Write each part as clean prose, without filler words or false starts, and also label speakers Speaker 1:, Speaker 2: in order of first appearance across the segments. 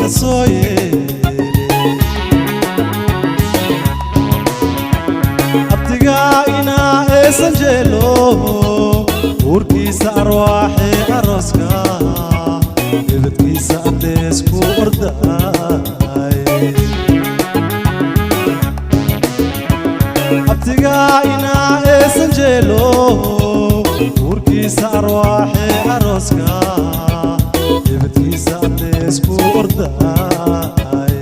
Speaker 1: La soo yeele abtigaa inaa eesan jeelo uurkiisa arwaaxee arooska ebadkiisa adees ku ordaay. Abtigaa inaa eesan jeelo uurkiisa arwaaxee arooska ebadkiisa adees ku ordaay.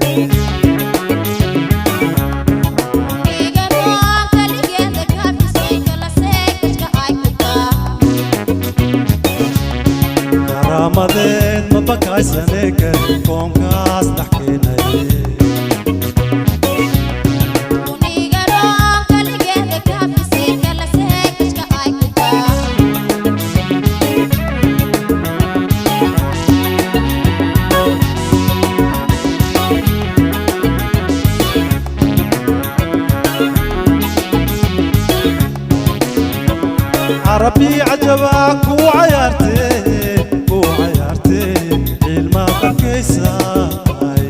Speaker 1: Karaamadeed ma bakaysane karin koonkaas dhex keenay. Carabi cajabaa kuu cayaartee, kuu cayaartee, cilmaad arkaysaay.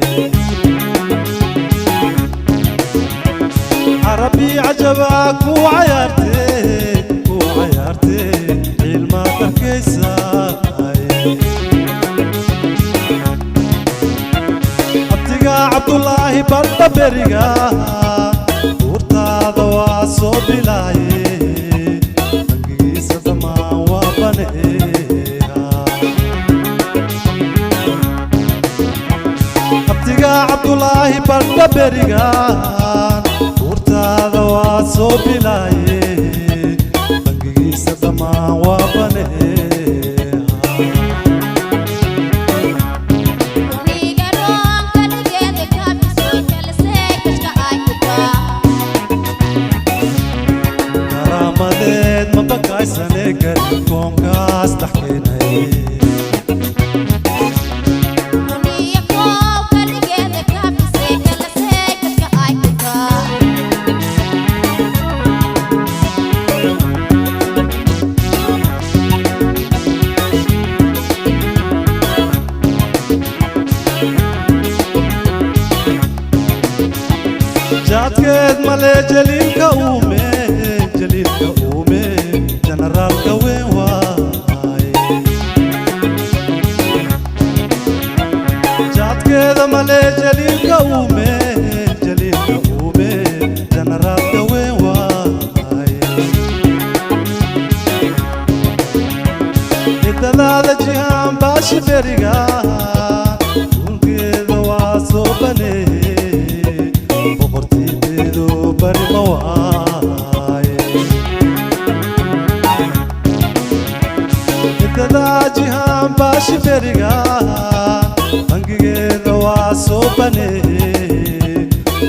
Speaker 1: Carabi cajabaa kuu cayaartee, kuu cayaartee, cilmaad arkaysaay. Abtigaa Cabdulaahi bardha beriga buurtaada waa soo bilaaye, bangigiisa dhammaan waa baneeha. Abtigaa Cabdulaahi bardha beriga buurtaada waa soo bilaaye, bangigiisa dhammaan waa baneeha. Karaamadeed ma bakaysane karin koonkaas dhex keenay. Jaadkeed male jaliilka uume, jaliilka uume, generaalka weyn waaye. Jaadkeeda male jaliilka uume, jaliilka uume, generaalka weyn waaye. Idadaada jihaan baashi beriga dhulkeeda waa soo baneeye, boqortiideedu bari ma waaye. Idadaa jihaan baashi beriga bangigeeda waa soo baneeye,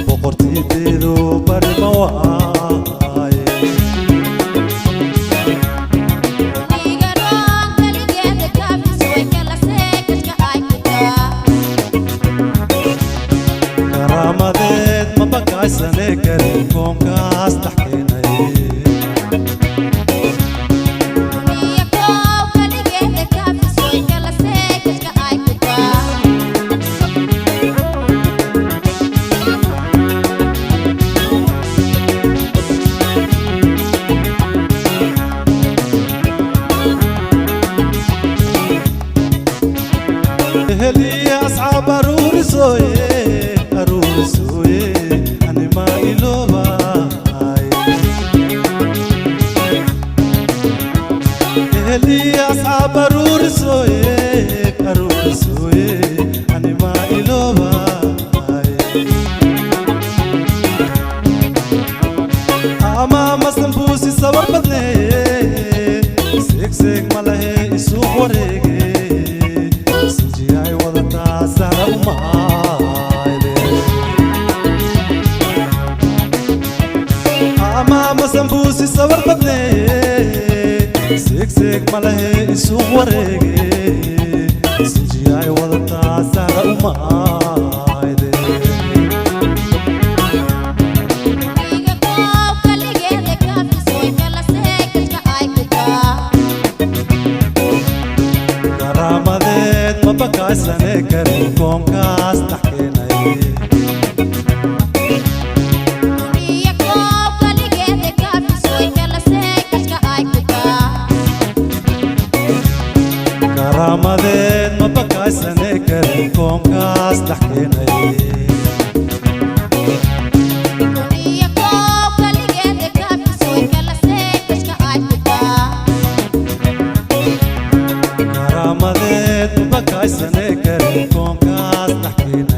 Speaker 1: boqortiideedu bari ma waaye. Karaamadeed ma bakaysane karin koonkaas dhex keenay. Eheliya asxaab aruurisooye, aruurisooye, anima iloobaay. Eheliya asxaab aruurisooye, aruurisooye, anima iloobaay. Ama masambuusi sabar badneeye, seegseeg ma lahe isuuq wareege, sinjiyay wadataa sahra umaayde. Ama masambuusi sabar badneeye, seegseeg ma lahe isuuq wareege, sinjiyay wadataa sahra umaayde. Karaamadeed ma Mabakaysane karin koonkaas dhex keenay. Karaamadeed mabakaysane karin koonkaas dhex keenay. Karaamadeed mabakaysane karin koonkaas dhex keenay.